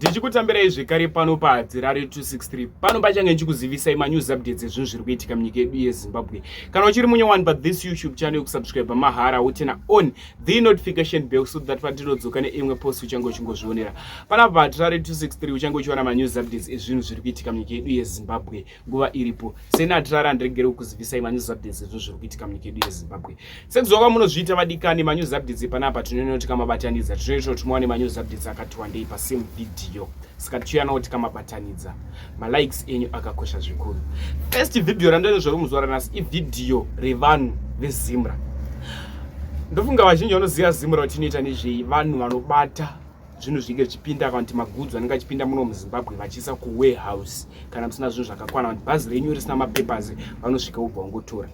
Ndichikutambirai zvekare pano paHadzirare 263. Pano pachange ndichikuzivisai manews updates ezvinhu zviri kuitika munyika yedu yeZimbabwe. Kana uchiri munyowani pa this YouTube channel kusubscribe mahara wotena on the notification bell so that pandinodzoka neimwe post uchange uchingozvionera. Panapa paHadzirare 263 uchange uchiwana manews updates ezvinhu zviri kuitika munyika yedu yeZimbabwe nguva iripo. Seni Hatirare handiregere kukuzivisai manews updates ezvinhu zviri kuitika munyika yedu yeZimbabwe. Sekuziva kwamunozviita vadikani, manews updates epanapa tinoona tikamabatanidza, tinoita kuti muwane manews updates akati wandei pasame video, saka tichiuyanawo tikamabatanidza. Malikes enyu akakosha zvikuru. First video randinozvaro muzuva ranhasi ivhidhiyo revanhu veZimra. Ndofunga vazhinji vanoziva Zimra kuti inoita nezvei, vanhu vanobata zvinhu zvinge zvichipinda kana kuti magudzu anenge achipinda muno muZimbabwe vachiisa kuwarehouse. Kana musina zvinhu zvakakwana, kuti bhazi renyu risina mapapers, vanosvika vobva vangotora.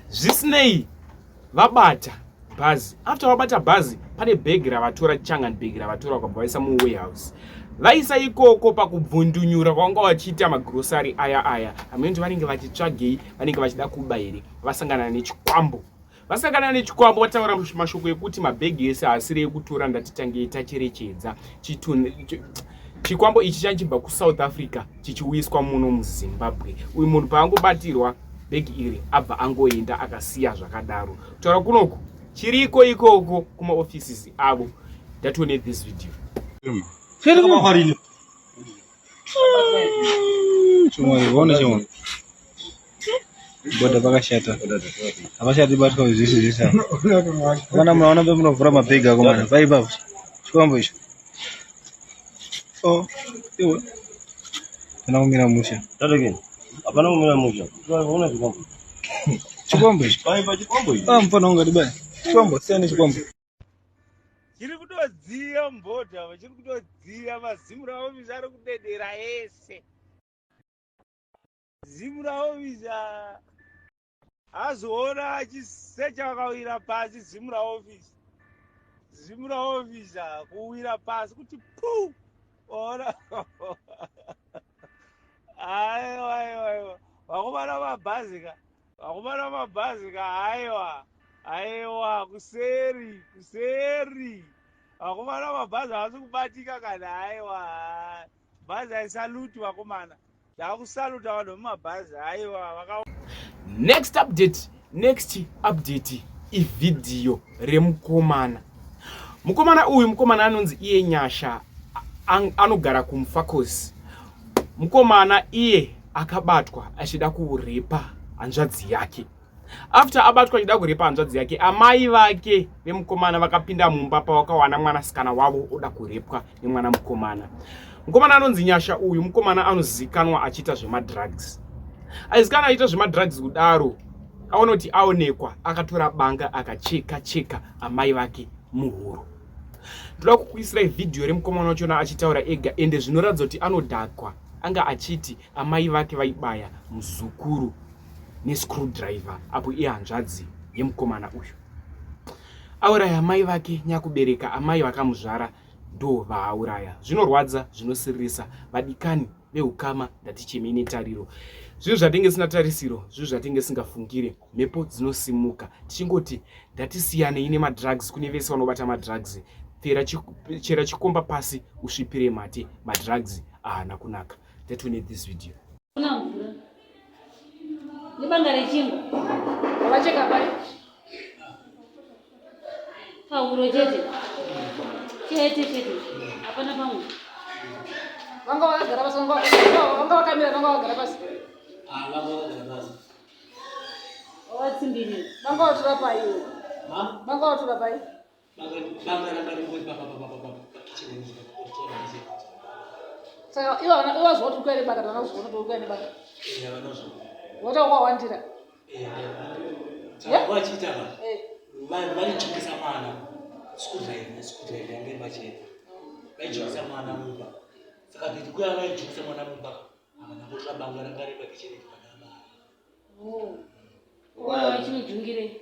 Zvisinei, vabata bhazi. After vabata bhazi, pane bhegi ravatora, changani bhegi ravatora, vakabva vaisa muwarehouse. Vaisa ikoko pakubvundunyura kwavanga vachiita magrosari aya aya, hameno vanenge vachitsvagei, vanenge vachida kuba here. Vasangana nechikwambo. Vasangana nechikwambo, vataura mashoko ekuti mabhegi ese haasiri ekutora, ndatitangei tacherechedza. Chikwambo ichi chachibva kuSouth Africa chichiuyiswa muno muZimbabwe. Uyu munhu paangobatirwa bhegi iri abva angoenda akasiya zvakadaro. Kutaura kunoku chiriko ikoko kumaoffices avo. Ndatione this video. Boda pakashata. Hapashati batwa zvese zvese. Kana munaona pe munovhura mabhegi ako mana. Pai ipapo. Chikwambo icho. Oh, iwe. Hapana kumira musha. Tatokeni. Hapana kumira musha. Unaona chikwambo. Chikwambo icho. Pai pa chikwambo icho. Ah, mfana unga dibaya. Chikwambo, siyani chikwambo. Chiri kutodziya mbodha, chiri kutodziya mazimura office ari kudedera ese. Zimura office azoona achisecha akawira pasi Zimura office. Zimura office kuwira pasi kuti pu. Ona. Aiwa aiwa aiwa. Vakomana mabhazi ka. Vakomana mabhazi ka aiwa. Aiwa kuseri kuseri. Vakomana mabhazi havasi kubatika kana aiwa. Bhazi aisaluti vakomana. Ndakusaluta vanhu vemumabhazi aiwa vaka. Next update, next update ivhidhiyo remukomana. Mukomana uyu mukomana anonzi iye Nyasha, anogara kuMufakose. Mukomana iye akabatwa achida kurepa hanzvadzi yake. After abatwa achida kurepa hanzvadzi yake, amai vake vemukomana vakapinda mumba pavakawana mwanasikana wavo oda kurepwa nemwana mukomana. Mukomana anonzi Nyasha uyu mukomana anozikanwa achiita zvemadrugs. Aizikanwa achiita zvemadrugs kudaro, aona kuti aonekwa akatora banga akacheka cheka amai vake muhuro. Ndoda kukuisirai vhidhiyo remukomana wachona achitaura ega, ende zvinoratidza kuti anodhakwa. Anga achiti amai vake vaibaya muzukuru nescrewdriver apo ihanzvadzi yemukomana uyu. Auraya amai vake nyakubereka, amai vakamuzvara ndo vaauraya. Zvinorwadza, zvinosiririsa. Vadikani veukama, ndatichemei netariro. Zvinhu zvatinge sina tarisiro, zvinhu zvatinge singafungire, mhepo dzinosimuka. Tichingoti ndatisiyanei nemadrugs, kune vese vanobata madrugs. Pfera chera chikomba pasi usvipire mate, madrugs ahana kunaka. Ndatione this video. Kuna mvura. Nebanga rechingwa. Wacheka pai. Pahuro chete. Chete chete. Hapana pamwe. Vanga vakagara pasi, vanga vakamira, vanga vakagara pasi. Ah, vanga vakagara pasi. Wavatsimbirira. Vanga vatora pai iwe. Ha? Vanga vatora pai. Banga ranga ringori pa pa pa pa pa pa kitchen pa. Saka ivo havana ivo vaziva kuti uri kuya nebanga, havana kuzviona kuti uri kuya nebanga. Eh, havana kuzviona. Wota wakawandira. Eh, saka vachiita ka. Eh. Vanhu vaijungisa mwana. Screwdriver, screwdriver yanga iri pachena. Vaijungisa mwana mumba. Saka nditi kuya vaijungisa mwana mumba. Havana kutora banga ranga riri pa kitchen pana baba. Oh. Wachinojungirei?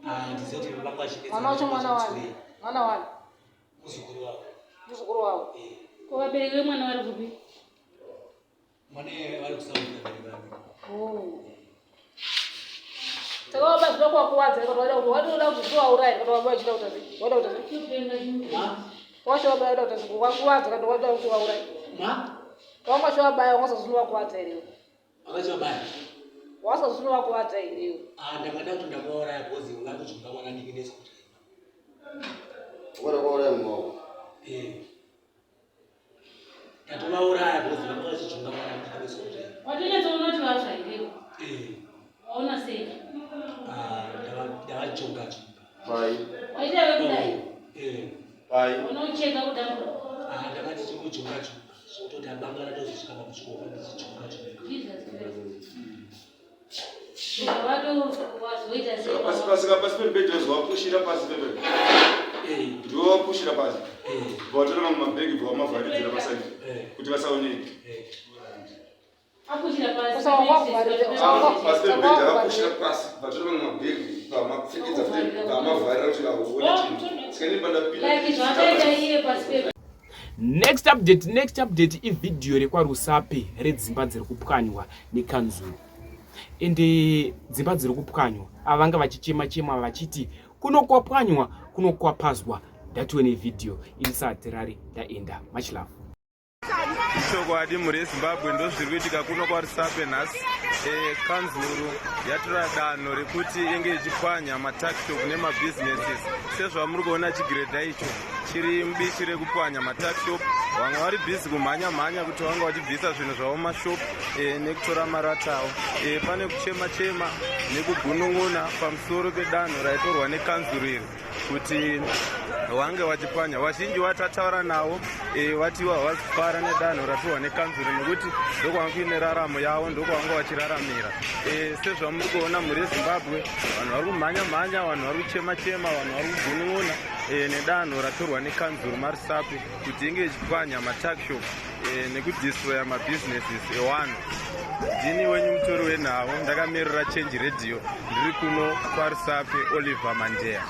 Ah, ndiziva kuti vanga vachinetsa. Mwana wacho mwana wani? Mwana wani? Muzukuru wavo. Muzukuru wavo. Eh. Ko vabereki vemwana vari kupi? Mwana vari kuSouth vari vari. Oh. Saka waba zvida kuvakuwadza kana wada kuti wada kuti uvauraye kana waba uchida kuti wada kuti Kupenga chimwe. wacho waba wada kuti kuvakuwadza kana wada kuti uvauraye. Ma? Wanga uchivabaya wanga usazvinovakuvadza here iwe? Wakachivabaya? Wanga usazvinovakuvadza here iwe? Ah, ndakada kuti ndakauraya because vari kujunga mwana ndiki nescrewdriver. Wada kwauraya mumaoko. Eh. Ndatovauraya because vanga vachijunga mwana ndiki nescrewdriver. Watonyatsoona kuti vatsva here iwe? Eh. Waona sei? Ah, ndavajunga junga. Pai. Waita wekudai? Eh. Pai. Unocheka kudambura. Ah, ndakati chingojunga junga. Zvekutoti abanga ratozosvika pamuchikova ndichijunga junga. Jesus Christ. Vato wazoita sei? Pasi pasi pasi pemubhedha wapushira pasi pepe. Eh. Ndiwo wapushira pasi. Eh. Vatora mamwe mabhegi bva wamavharidzira pasaidi Eh. kuti vasaoneke. Eh. Apushira pasi. Pasi pemubhedha vapushira pasi, vatora mamwe mabhegi vamapfekedza futi vamavharira kuti vaone chinhu. Saka ini pandapinda Like zvakaita iye pasi pe Next update, next update, ivhidhiyo rekwaRusape redzimba dziri kupwanywa nekanzuru. Ende dzimba dziri kupwanywa, ava vanga vachichema chema vachiti kuno kwapwanywa, kuno kwapazwa. Ndatiwe nevhidhiyo irisati rari ndaenda. Much love. Chokwadi, mhuri yeZimbabwe, ndo zviri kuitika kuno kwaRusape nhasi. Kanzuru yatora danho rekuti inge ichipwanya matuckshop nemabhizinesis. Sezvamuri kuona, chigiredha icho chiri mubishi rekupwanya matuckshop. Vamwe vari busy kumhanya mhanya kuti vanga vachibvisa zvinhu zvavo mashop nekutora marata avo. Pane kuchema chema nekugunun'una pamusoro pedanho raitorwa nekanzuru iri kuti vange vachipwanya. Vazhinji vatataura navo vatiwa havazifara nedanho ratorwa nekanzuru nekuti ndokwanga kuine raramo yavo, ndokwavanga vachiraramira. Sezvamuri kuona, mhuri yeZimbabwe, vanhu vari kumhanya mhanya, vanhu vari kuchema chema, vanhu vari kugunun'una nedanho ratorwa nekanzuru maRusape kuti inge ichipwanya matuckshop nekudestroya mabhizinesis evanhu. Ndini wenyu mutori wenhau, ndakamirira Change Radio, ndiri kuno kwaRusape, Oliver Mandeya.